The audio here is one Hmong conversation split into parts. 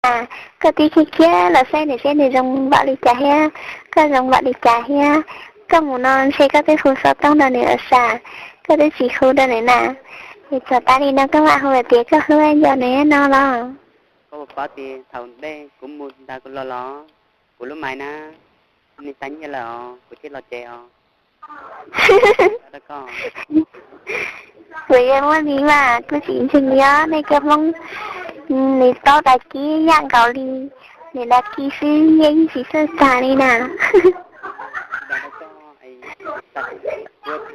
Koj twb khiav khiav los saib nws seb nws zoo npaum li cas thiab, koj zoo npaum li cas thiab. Koj mus no ntshe koj twb hu xov tooj rau nws los sav, koj twb tsis hu rau nws na. Es txog tas li no koj mam hu tias koj hlub nco nws no los? Koj puas paub tias thaum ntej kuv mus ntag kuv los los, kuv lub mais na, nws xav nyiaj lawm os, kuv thiaj los tsev os. Kuv yeej muaj li mas kuv tsis ntseeg li os, nej cov Hmoob nws paub tas kib yam nkaus li, nws dag kis xwb yeej tsis txawj tag li na.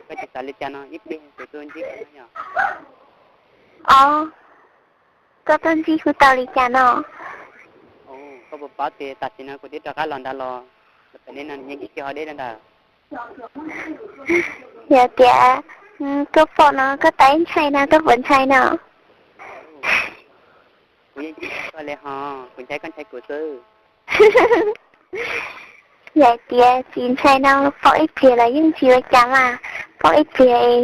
Koj tsis xav li cas no ib pliag kuv tuaj ntsib koj yom. Os, koj tuaj ntsib kuv tau li cas no? Koj puas paub tias tam sim no kuv twb rov qab los ntawd los, los pem nej no nws yeej tsis ho deb li ntawd. Yog tias koj pom no koj tau ntshai no koj puas ntshai no? Kuv yeej tsis ntshai koj li ho, kuv ntshai koj ntshai kuv xwb. Yog tias tsis ntshai no pom ib pliag los yeej tsis ua cas mas, pom ib pliag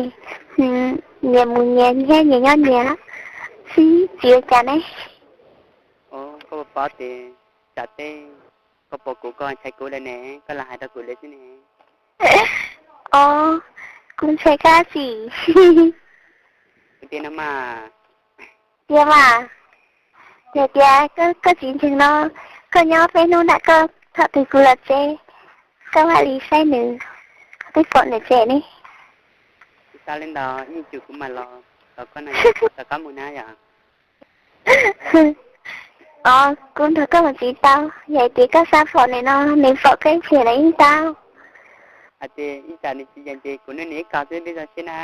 nyias mus nyias thiab nyias nyob nyias xwb tsis ua cas ne. Koj puas paub tias tsam tej koj pom kuv koj ntshai kuv lawm ne, koj lam hais rau kuv li xwb ne. Os, kuv ntshai koj tsis. Kuv tias no mas. Tiag mas, yog tias koj tsis ntseeg no, koj nyob peb hnub nram koj thaum twg kuv los tsev, koj mam li saib nws, koj twb pom nws tsev ne. Tsis tas li ntawd yeej tsum kuv mam los tos koj no, rov qab mus na yom. Os, kuv nrog koj mus tsis tau, yog tias koj xav pom nws no, nws pom koj ib pliag los yeej tau. Hais tias ib tsam nws tsis yeem ces kuv nrog nws ib kaug xwb, neb zoo siab na.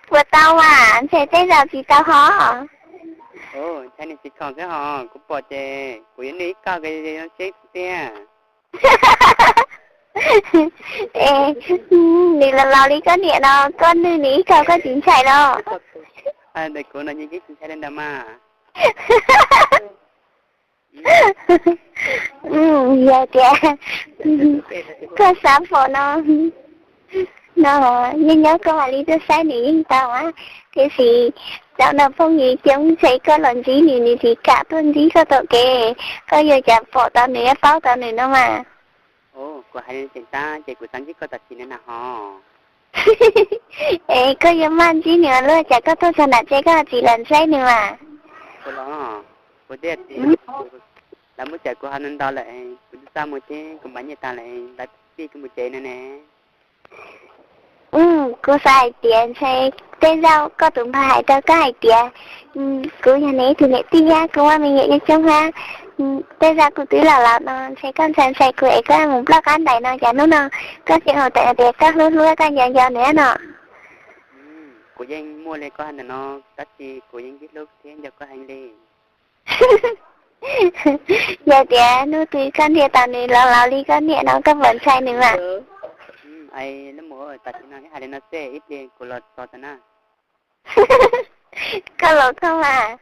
Puas tau mas, ntshai tej zaum tsis tau hov. Ntshai nws tsis khoom xwb hos, kuv pom ces kuv yuav nrog ib kaug zoo siab tiag. Es nws los laus li koj niam no, koj nrog nws ib kaug koj tsis ntshai los? Ntawm kuv no yeej tsis ntshai li ntawd mas. Yog tias koj xav pom no, no yeej nyob koj mam li tuaj saib nws yeej tau. Tiam sis zaum no phooj ywg coob ntshe koj los ntsib nws, nws tsis kam tuaj ntsib koj tom kev, koj yuav cas pom tau nws, paub tau nws no mas. Kuv hais li tseem tab ces kuv xav ntsib koj tam sim no na hos. Es koj yuav maj ntsib nws luaj cas koj tuaj txog nram tsev koj tsis los saib nws mas? Kuv los, kuv twb tias lawv muab cawm kuv ho ntau lawm, kuv twb txaj muag thiab kuv mam nyiaj tas lawm, lawv tij kuv mus tsev no ne. Kuv xav hais tias ntshe tej zaum koj tus npawg hais rau koj hais tias kuv yog nws ib tug niam tij thiab kuv muaj me nyuam coob coob thiab, tej zaum kuv twb laus laus no ntshe koj ntshai ntshai kuv es koj mus ploj qab ntais no cas hnub no koj tseem hais tias koj hlub hlub koj nco nco nws no. Kuv yeej muaj li koj hais ntawm no, tab sis kuv yeej hlub thiab nco koj heev li. Yog tias hnub twg koj nrhiav tau nws laus laus li koj niam no koj puas ntshai nws mas? Tam sim no hais li no xwb ib pliag kuv los txog tau na. Koj los koj mas.